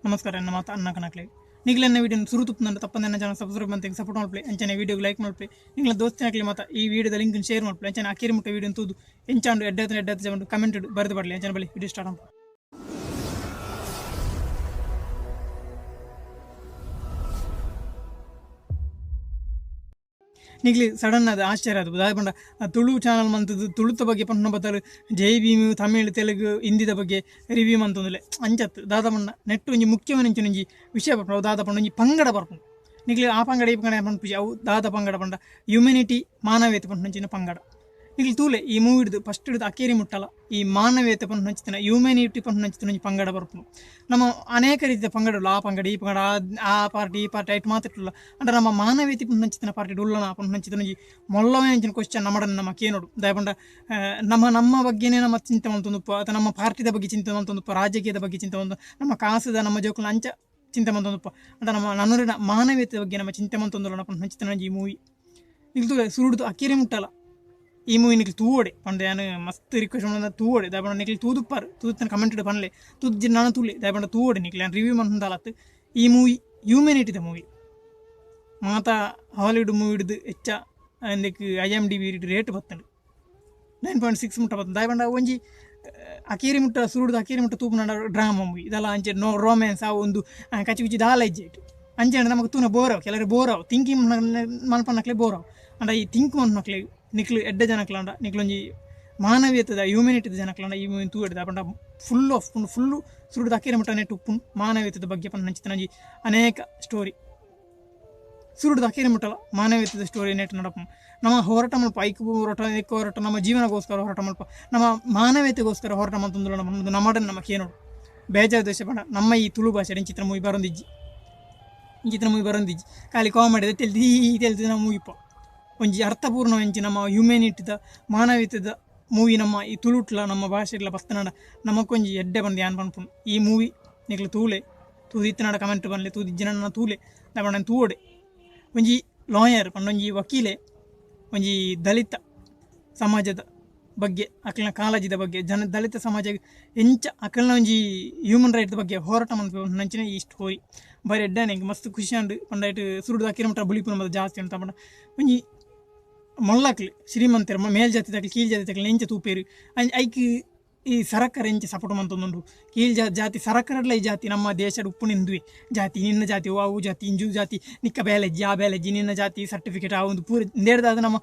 ನಮಸ್ಕಾರ ನನ್ನ ಮಾತು ಅನ್ನ ಕಣಕ್ಲೆ ನಿಗ್ಲೆನ್ನ ವಿಡಿಯೋ ಸುರು ತುಪ್ಪು ತಪ್ಪಂದ ಚಾನಲ್ ಸಬ್ಸ್ಕ್ರೈಬ್ ಅಂತ ಸಪೋರ್ಟ್ ಮಾಡ್ಪ್ಲೆ ಅಂಚನೆ ವಿಡಿಯೋಗೆ ಲೈಕ್ ಮಾಡ್ಪ್ಲೆ ನಿಂಗ್ಲ ದೋಸ್ತಿನಕ್ಲೆ ಮಾತ ಈ ವಿಡಿಯೋದ ಲಿಂಕ್ ಶೇರ್ ಮಾಡ್ಪ್ಲೆ ಅಂಚನೆ ಅಕೇರಿ ಮುಟ್ಟ ವಿಡಿಯೋ ತೂದು ಎಂಚಾಂಡು ಎಡ್ಡಾತ ಎಡ್ಡಾತ ಜಂಡು ಕಮೆಂಟ್ ಬರೆದು ಬರಲಿ ಅಂಚನೆ ಬಳಿ ವಿಡಿಯೋ ಸ್ಟಾರ್ಟ್ ಮಾಡ್ಪ. ನಿಗ್ಲಿ ಸಡನ್ ಅದು ಆಶ್ಚರ್ಯ ಅದು ದಾದ ಪಂಡ ತುಳು ಚಾನಲ್ ಮಂತದ್ದು ತುಳುತ ಬಗ್ಗೆ ಪಂಡ ಬತ್ತಲು ಜೈ ಭೀಮ್ ತಮಿಳ್ ತೆಲುಗು ಹಿಂದಿದ ಬಗ್ಗೆ ರಿವ್ಯೂ ಮಂತೊಂದುಲೆ ಅಂಚತ್ತು ದಾದ ಪಂಡ ನೆಟ್ ಒಂಜಿ ಮುಖ್ಯವಾದ ಒಂಜಿ ವಿಷಯ ಪಂಡ ದಾದ ಪಂಡ ಒಂಜಿ ಪಂಗಡ ಬರ್ಪುಂಡು ನಿಗ್ಲಿ ಆ ಪಂಗಡ ಈ ಪಂಗಡ ಪಂಪುಜಿ ಅವು ದಾದ ಪಂಗಡ ಪಂಡ ಹ್ಯುಮ್ಯಾನಿಟಿ ಮಾನವೀಯತೆ ಪಂಡ ಪಂಗಡ. ನಿಗ್ಲಿ ತೂಲೆ ಈ ಮೂವಿ ಹಿಡ್ದು ಫಸ್ಟ್ ಹಿಡ್ದು ಅಕೇರಿ ಮುಟ್ಟಲ ಈ ಮಾನವೀಯತೆ ಪಂಡ ನಂಚಿನ ಹ್ಯುಮ್ಯಾನಿಟಿ ಪಂಡ ನಂಚಿನ ಒಂಜಿ ಪಂಗಡ ಬರ್ಪುಂಡು. ನಮ್ಮ ಅನೇಕ ರೀತಿಯ ಪಂಗಡಗಳು ಆ ಪಂಗಡ ಈ ಪಂಗಡ ಆ ಪಾರ್ಟಿ ಈ ಪಾರ್ಟಿ ಐಟ್ ಮಾತಿಟ್ಟಲ್ಲ ಅಂದ್ರೆ ನಮ್ಮ ಮಾನವೀಯತೆ ಪಂಡ ನಂಚಿನ ಪಾರ್ಟಿ ಉಲ್ಲನ ಪಂಡ ನಂಚಿನ ಒಂಜಿ ಮೊಲ್ಲವೇ ಅಂಚಿನ ಕ್ವಶನ್ ನಮ್ಮಡನ್ನ ನಮ್ಮ ಕೇನೋಡು. ದಯಪಂಡ ನಮ್ಮ ನಮ್ಮ ಬಗ್ಗೆನೇ ನಮ್ಮ ಚಿಂತೆ ಮಂತೊಂದುಪ್ಪ ಅಥವಾ ನಮ್ಮ ಪಾರ್ಟಿದ ಬಗ್ಗೆ ಚಿಂತೆ ಮಂತೊಂದುಪ್ಪ ರಾಜಕೀಯದ ಬಗ್ಗೆ ಚಿಂತೆ ಮಂತು ನಮ್ಮ ಕಾಸದ ನಮ್ಮ ಜೋಕುಲ ಅಂಚ ಚಿಂತೆ ಮಂತೊಂದುಪ್ಪ ಅಂತ ನಮ್ಮ ನನ್ನೂರಿನ ಮಾನವೀಯತೆ ಬಗ್ಗೆ ನಮ್ಮ ಚಿಂತೆ ಮಂತೊಂದುಲ್ಲ ಪಂಡ ನಂಚಿನ ಒಂಜಿ ಈ ಮೂವಿ ನಿಲ್ತು ಸುರುಡ್ದು ಅಕೇರಿ ಮುಟ್ಟಲ್ಲ ಈ ಮೂವಿ ನಿಕ್ಲು ತೂವಡೆ ಪಂಡ ಯಾನು ಮಸ್ತ್ ರಿಕ್ವೆಸ್ಟ್ ಮಂದ ತೂವಡೆ ದಯಪಂಡ ನಿಕ್ಲು ತೂದುಪ್ಪಾರು ತೂತನ ಕಮೆಂಟ್ ಪನ್ಲೆ ತೂದು ನಾನು ತೂಲೆ ದಯಪಂಡ ತೂವಡೆ ನಿಕ್ಲು ಯಾನ್ ರಿವ್ಯೂ ಮಂದಾಲತ್ತು. ಈ ಮೂವಿ ಹ್ಯೂಮ್ಯಾನಿಟಿದ ಮೂವಿ ಮಾತಾ ಹಾಲಿವುಡ್ ಮೂವಿ ಹಿಡ್ದು ಹೆಚ್ಚ ಅಂದಕ್ಕೆ I M D B rate ಬತ್ತಂಡು 9.6 ಮುಟ್ಟ ಬತ್ತಂಡು. ದಯಪಂಡ ಒಂಜಿ ಅಕೇರಿ ಮುಟ್ಟ ಸುರುಡ್ದು ಅಕೇರಿ ಮುಟ್ಟ ತೂಪುನ ಡ್ರಾಮಾ ಮೂವಿ ಇದೆಲ್ಲ ಅಂಚೆ ನೋ ರೋಮ್ಯಾನ್ಸ್ ಆ ಒಂದು ಕಚ್ಚಿ ಕುಚ್ಚಿ ದಾಲ ಇಜ್ಜೆ ಇಟ್ಟು ಅಂಚೆ ನಮಗೆ ತೂನ ಬೋರವ್ ಕೆಲವರು ಬೋರವ್ ಥಿಂಕಿಂಗ್ ಮನ್ಪನ್ನಕ್ಲೆ ಬೋರವ್ ಅಂಡ ಈ ಥಿಂಕ್ ಮನ್ಪನಕ್ಲೆ ನಿಕ್ಲು ಎಡ್ಡೆ ಜನಕ್ಲಾಂಡ ನಿಕ್ಲೊಂಜಿ ಮಾನವೀಯತೆದ ಹ್ಯೂಮ್ಯಾನಿಟಿದ ಜನಕ್ಲಾಂಡ ಈ ಮೂವಿ ತೂವೆಡ್ದ ಪಂಡ full of full ಸುರುಡ್ದು ಅಕೇರಿ ಮುಟ್ಟ ನೆಟ್ ಉಪ್ಪುನ್ ಮಾನವೀಯತೆದ ಬಗ್ಗೆ ಪಂಡ ನಂಚಿನ ಅನೇಕ ಸ್ಟೋರಿ ಸುರುಡ್ದು ಅಕೇರಿ ಮುಟ್ಟಲ್ಲ ಮಾನವೀಯತೆದ ಸ್ಟೋರಿ ನೆಟ್ ನಡಪ ನಮ್ಮ ಹೋರಾಟ ಮಲ್ಪ ಐಕ್ ಹೋರಾಟ ಎಕ್ಕ ಹೋರಾಟ ನಮ್ಮ ಜೀವನಗೋಸ್ಕರ ಹೋರಾಟ ಮಲ್ಪ ನಮ್ಮ ಮಾನವೀಯತೆಗೋಸ್ಕರ ಹೋರಾಟ ಮಂತಂದುಲ್ಲ ನಮ್ಮ ನಮ್ಮಡನ್ನು ನಮ್ಮ ಕೇನೋಡು ಬೇಜಾರು ದೇಶ ಪಂಡ ನಮ್ಮ ಈ ತುಳು ಭಾಷೆ ಚಿತ್ರ ಮೂವಿ ಬರೊಂದಿಜ್ಜಿ ಚಿತ್ರ ಮೂವಿ ಬರೊಂದಿಜ್ಜಿ ಖಾಲಿ ಕಾಮಿಡಿ ತೆಲ್ದು ತೆಲ್ದು ನಮ್ಮ ಮೂವಿಪ್ಪ ಒಂಜಿ ಅರ್ಥಪೂರ್ಣ ಒಂಜಿ ನಮ್ಮ ಹ್ಯೂಮ್ಯಾನಿಟಿದ ಮಾನವೀಯತೆದ ಮೂವಿ ನಮ್ಮ ಈ ತುಳುಟ್ಲ ನಮ್ಮ ಭಾಷೆಡ್ಲ ಬತ್ತನಾಡ ನಮಕೊಂಜಿ ಎಡ್ಡೆ ಬಂದು ಯಾನ್ ಪನ್ಪುಂಡು. ಈ ಮೂವಿ ನಿಕ್ಲು ತೂಲೆ ತೂದಿತ್ತನಾಡ ಕಮೆಂಟ್ ಪನ್ಲೆ ತೂದಿಜ್ಜನ ತೂಲೆ ದಪಂಡ ತೂವಡೆ ಒಂಜಿ ಲಾಯರ್ ಪಂಡೊಂಜಿ ವಕೀಲೆ ಒಂಜಿ ದಲಿತ ಸಮಾಜದ ಬಗ್ಗೆ ಅಕಲ್ನ ಕಾಳಜಿದ ಬಗ್ಗೆ ಜನ ದಲಿತ ಸಮಾಜ ಎಂಚ ಅಕಲ್ನ ಒಂಜಿ ಹ್ಯೂಮನ್ ರೈಟ್ ಬಗ್ಗೆ ಹೋರಾಟ ನಂಚಿನ ಈ ಸ್ಟೋರಿ ಬರೀ ಎಡ್ಡೆ ಎಂಕ್ ಮಸ್ತ್ ಖುಷಿ ಅಂಡು ಪಂಡ ಸುರುಡು ಕಿಲೋಮೀಟರ್ ಬುಲಿಪು ಜಾಸ್ತಿ ಉಂಟು ಪಂಡ ಒಂಜಿ ಮೊಳ್ಳಕ್ಲು ಶ್ರೀಮಂತರು ಮೇಲ್ಜಾತಿ ತಕ್ಲು ಕೀಳ್ ಜಾತಿ ತಕ್ಲು ಎಂಚ ತೂಪೇರು ಐಕ್ ಈ ಸರಕಾರ ಎಂಚ ಸಪೋರ್ಟ್ ಮಂತೊಂದುಂಡು ಕೀಳ್ ಜಾತಿ ಸರಕಾರಡ್ಲ ಈ ಜಾತಿ ನಮ್ಮ ದೇಶದ ಉಪ್ಪು ನಿಂದುವೆ ಜಾತಿ ನಿನ್ನ ಜಾತಿ ಅವು ಜಾತಿ ಇಂಜು ಜಾತಿ ನಿಕ್ಕ ಬ್ಯಾಲೆಜ್ಜಿ ಆ ಬ್ಯಾಲೆಜ್ಜಿ ನಿನ್ನ ಜಾತಿ ಸರ್ಟಿಫಿಕೇಟ್ ಆ ಒಂದು ಪೂರ ನೇಡ್ದಾದ ನಮ್ಮ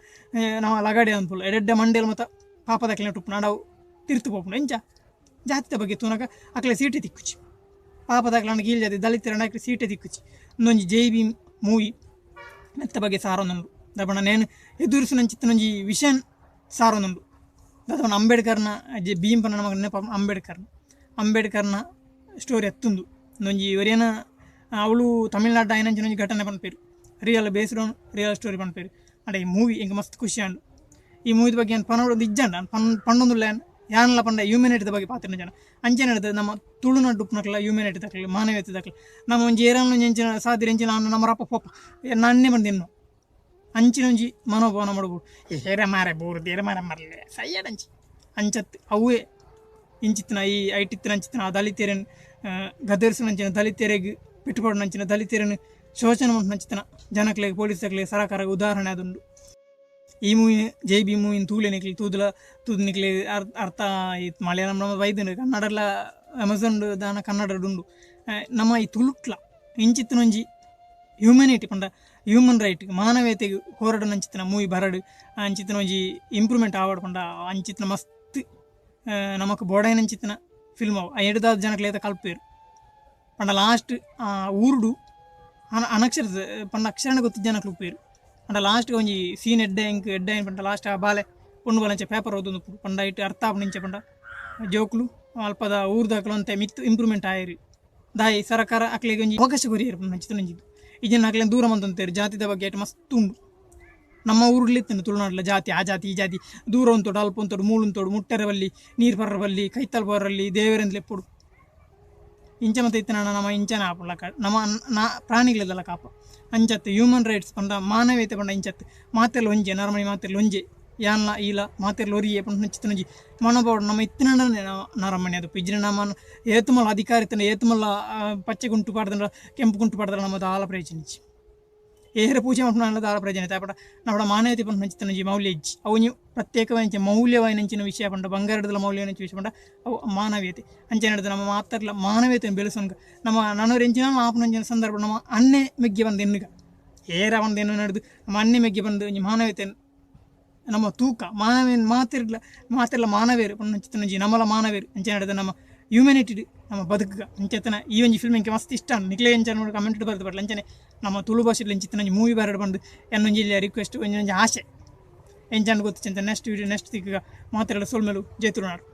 ನಮ್ಮ ಲಗಾಡೆ ಅನ್ಪುಲ್ಲ ಎಡೆಡ್ಡೆ ಮಂಡೇಲ್ ಮತ್ತು ಪಾಪದಕ್ಲೆ ಉಪ್ಪು ನಾಡವು ತಿರ್ತು ಪೋಪುಂಡು ಎಂಚ ಜಾತಿದ ಬಗ್ಗೆ ತೂನಕ ಅಕ್ಲೆ ಸೀಟೆ ತಿಕ್ಕುಚಿ ಪಾಪದಕ್ಲೆ ಕೀಳ್ ಜಾತಿ ದಲಿತರ ಅಕ್ಲೆ ಸೀಟೆ ತಿಕ್ಕುಚಿ ಒಂದೊಂಜಿ ಜೈ ಭೀಮ್ ಮೂವಿ ಮೆತ್ತ ಬಗ್ಗೆ ಸಾರೊಂದುಂಡು. ದಪಣ ನೇನು ಎದುರಿಸಿನಂಚಿತ್ತನೊಂಜಿ ವಿಷನ್ ಸಾರೊಂದುಂಡು. ದಪಣ ಅಂಬೇಡ್ಕರ್ನ ಜೆ ಭೀಮ್ ಪಂಡ ನಮಕ್ ನೆನಪ ಅಂಬೇಡ್ಕರ್ನ ಅಂಬೇಡ್ಕರ್ನ ಸ್ಟೋರಿ ಎತ್ತುಂದು ಒಂಜಿ ಒರಿಯನ ಅವಳು ತಮಿಳ್ನಾಡು ಆಯ್ನಂಚಿನ ಒಂಜಿ ಘಟನೆ ಪನ್ಪೇರು real based on real story ಪನ್ಪೇರು. ಅಂಡ ಈ ಮೂವಿ ಎಂಕ್ ಮಸ್ತ್ ಖುಷಿ ಆಂಡ್. ಈ ಮೂವಿದ ಬಗ್ಗೆ ಯಾನ್ ಪನೊಡು ಇಜ್ಜಂಡ ಪಂಡೊಂದುಲ್ಲ ಯಾನ್ ಯಾನ್ಲ ಪಂಡ ಹ್ಯೂಮ್ಯಾನಿಟಿದ ಬಗ್ಗೆ ಪಾತೆರ್ನ ಜನ ಅಂಚನೆ ನಡ್ದು ನಮ್ಮ ತುಳುನಾಡು ಉಪ್ಪುನಕ್ಲ ಹ್ಯೂಮ್ಯಾನಿಟಿ ದಕ್ಲೆ ಮಾನವೀಯತೆ ದಕ್ಲೆ ನಮ್ಮ ಒಂಜಿ ಏರನ್ ಒಂಜಿ ಎಂಚಿನ ಸಾದಿರ ಎಂಚಿನ ನಮ್ಮ ರಪ್ಪ ಪೋಪ ನನ್ನೇ ಬಂದಿನ್ನು ಅಂಚಿನ ಒಂಜಿ ಮನೋಭಾವನ ಮಾಡ್ಬೋದು ಏರ ಮಾರೆ ಬೋರ್ದು ಏರ ಮಾರ ಮರಲೆ ಸಯ್ಯಡಂಚಿ ಅಂಚತ್ ಅವೇ ಇಂಚಿತ್ತಿನ ಈ ಐಟಿತ್ತಿನ ಅಂಚಿತ್ತಿನ ಆ ದಲಿತೆರೆನ್ ಗದರಿಸಿನಂಚಿನ ದಲಿತೆರೆಗ್ ಪಿಟ್ಟುಪಡುನಂಚಿನ ದಲಿತೆರೆನ್ ಶೋಷಣೆ ಮಂಚಿತ್ತಿನ ಜನಕ್ಲೆಗ್ ಪೊಲೀಸಕ್ಲೆ ಸರಕಾರ ಉದಾಹರಣೆ ಅದುಂಡು. ಈ ಮೂವಿ ಜೈ ಬಿ ಮೂವಿನ ತೂಲೆ ನಿಕ್ಲೆ ತೂದುಲ ತೂದು ನಿಕ್ಲೆ ಅರ್ಥ ಈ ಮಲಯಾಳಂ ನಮ್ಮ ಬೈದುಂಡು ಕನ್ನಡಲ ಅಮೆಝಾನ್ ದಾನ ಕನ್ನಡ ಉಂಡು. ನಮ್ಮ ಈ ತುಳುಟ್ಲ ಇಂಚಿತ್ತಿನೊಂಜಿ ಹ್ಯೂಮ್ಯಾನಿಟಿ ಪಂಡ ಹ್ಯೂಮನ್ ರೈಟ್ ಮಾನವೀಯತೆಗೆ ಹೋರಾಟ ಅಂಚಿತ್ತಿನ ಮೂವಿ ಬರಡು ಅಂಚಿತ್ತಿನ ಒಂಜಿ ಇಂಪ್ರೂವ್ಮೆಂಟ್ ಆವಡ್ ಪಂಡ ಅಂಚಿತ್ತಿನ ಮಸ್ತ್ ನಮಕ್ ಬೋಡಾಯಿನಂಚಿತ್ತಿನ ಫಿಲ್ಮ್ ಅವು ಆ ಎಡ್ದಾದ ಜನಕ್ಲೆ ಕಲ್ಪೇರು ಪಂಡ ಲಾಸ್ಟ್ ಆ ಊರುಡು ಅನಕ್ಷರ ಪಂಡ ಅಕ್ಷರನ ಗೊತ್ತಿದ್ದ ಜನಕ್ಲು ಉಪ್ಪೇರು ಪಂಡ ಲಾಸ್ಟ್ ಒಂಜಿ ಸೀನ್ ಎಡ್ಡೆ ಎಂಕ್ ಎಡ್ಡೆ ಪಂಡ ಲಾಸ್ಟ್ ಆ ಬಾಲೆ ಪೊಣ್ಣು ಬಾಲಂಚೆ ಪೇಪರ್ ಓದೊಂದು ಪಂಡ ಇಟ್ಟು ಅರ್ಥ ಆಪುಂಡು ಪಂಡ ಜೋಕ್ಲು ಅಲ್ಪದ ಊರ್ದಕ್ಲು ಅಂತೆ ಮಿತ್ ಇಂಪ್ರೂವ್ಮೆಂಟ್ ಆಯರು ದಾಯಿ ಸರಕಾರ ಅಕ್ಲೆಗ್ ಒಂಜಿ ಅವಕಾಶ ಕೊರಿಯರು ಪಂಡ ಒಂಜಿ ಈ ಅಕ್ಲೆನ್ ದೂರ ಮಂತೊಂತೇರು ಜಾತಿದ ಬಗ್ಗೆ ಅಟ್ ಮಸ್ತ್ ಉಂಡು. ನಮ್ಮ ಊರುಡ್ಲಿ ಇತ್ತುಂಡು ತುಳುನಾಡ್ಲ ಜಾತಿ ಆ ಜಾತಿ ಈ ಜಾತಿ ದೂರ ಉಂತೋಡು ಅಲ್ಪ ಉಂತೋಡು ಮೂಳು ಮುಟ್ಟೆರ ಬಲ್ಲಿ ನೀರು ಪರ್ರ ಬಲ್ಲಿ ಕೈತಲ್ ಬರಲ್ಲಿ ದೇವರೆಂದ್ಲೆ ಎಪ್ಪೊಡು ಇಂಚ ಮತ್ತೆ ಇತ್ತಿನ ನಮ್ಮ ಇಂಚನ ಆಪುಂಡು ನಮ್ಮ ನಾ ಪ್ರಾಣಿಗಳೆಲ್ಲ ಕಾಪ ಅಂಚತ್ತು ಹ್ಯೂಮನ್ ರೈಟ್ಸ್ ಪಂಡ ಮಾನವೀಯತೆ ಪಂಡ ಇಂಚತ್ತು ಮಾತೆಲ್ಲ ಒಂಜೆ ನರಮಣಿ ಮಾತೆಲ್ಲ ಒಂಜೆ. ಯಾನ್ಲ ಈಲ ಮಾತೆರ್ಲ ಒರಿಯೆ ಪನ್ಪುನಂಚಿತ್ತಿನ ಒಂಜಿ ಮನೋಭಾವ ನಮ್ಮ ಇತ್ತಿನಂಡನೆ ನರಮನಿ ಅದು ಇಜ್ಜಿಂಡ ನಮ ಏತ್ ಮಲ್ಲ ಅಧಿಕಾರ ಇತ್ತ್ಂಡ ಏತ್ ಮಲ್ಲ ಪಚ್ಚೆ ಕುಂಟು ಪಾಡ್ದಂಡ ಕೆಂಪು ಕುಂಟು ಪಾಡ್ದಂಡ ನಮ್ಮ ದಾಲ ಪ್ರಯೋಜನ ಇಜ್ಜಿ. ಏರ ಪೂಜೆ ಮಲ್ಪುನ ದಾಲ ಪ್ರಯೋಜನ ಇತ್ತೆ ಅಪಡ ನಮ್ಮಡ ಮಾನವೀಯತೆ ಪನ್ಪುನಂಚಿತ್ತಿನ ಒಂಜಿ ಮೌಲ್ಯ ಇಜ್ಜಿ. ಅವು ಒಂಜಿ ಪ್ರತ್ಯೇಕವಾಯಿನಂಚ ಮೌಲ್ಯವಾಯಿನಂಚಿನ ವಿಷಯ ಪಂಡ ಬಂಗಾರದಲ ಮೌಲ್ಯವಾಯಿನಂಚಿನ ವಿಷಯ ಪಂಡ ಅವು ಮಾನವೀಯತೆ. ಅಂಚನೆ ನಮ್ಮ ಮಾತರ್ಲ ಮಾನವೀಯತೆನ್ ಬೆಳೆಸೊನ್ಗ ನಮ್ಮ ನನೊರ ಎಂಚಿನ ಆಪುನಂಚಿನ ಸಂದರ್ಭ ನಮ್ಮ ಅಣ್ಣೆ ಮೆಗ್ಗೆ ಪಂದ್ ಎನ್ನುಗ ಏರ ಪಂದ್ ಎನ್ನುನ ನಮ್ಮ ಅಣ್ಣೆ ಮೆಗ್ಗೆ ಪಂದ್ ಒಂಜಿ ಮಾನವೀಯತೆನ್ ನಮ್ಮ ತೂಕ ಮಾನವೀಯ ಮಾತೆರ್ಲ ಮಾತೆರ್ಲ ಮಾನವೇರು ಪನ್ಪುನಂಚಿತ್ತಿನ ನಮಲ ಮಾನವೇರು ಅಂಚನೆ ನಮ್ಮ ಹ್ಯೂಮ್ಯಾನಿಟಿ ನಮ್ಮ ಬದುಕುಗ ಅಂಚೆತನ ಈ ಒಂಜಿ ಫಿಲ್ಮ್ ಎಂಕೆ ಮಸ್ತ್ ಇಷ್ಟ ನಿಕ್ಲೆ ಎಂಚ ಕಮೆಂಟ್ ಬರ್ದು ಬರಲ. ಅಂಚನೆ ನಮ್ಮ ತುಳು ಭಾಷೆಡ್ ಇಂಚಿತ್ತಿನ ಒಂಜಿ ಮೂವಿ ಬರಡ್ ಪಂದ್ ಎನ್ನೊಂಜಿ ರಿಕ್ವೆಸ್ಟ್, ಒಂಜಿ ಆಸೆ ಎಂಚ ಗೊತ್ತಿಂತ. ನೆಕ್ಸ್ಟ್ ವೀಡಿಯೋ ನೆಕ್ಸ್ಟ್ ತಿಕ್ಕುಗ ಮಾತೆರ್ಲ ಸೊಲ್ಮೆಲು. ಜೈ ತುಳುನಾಡು.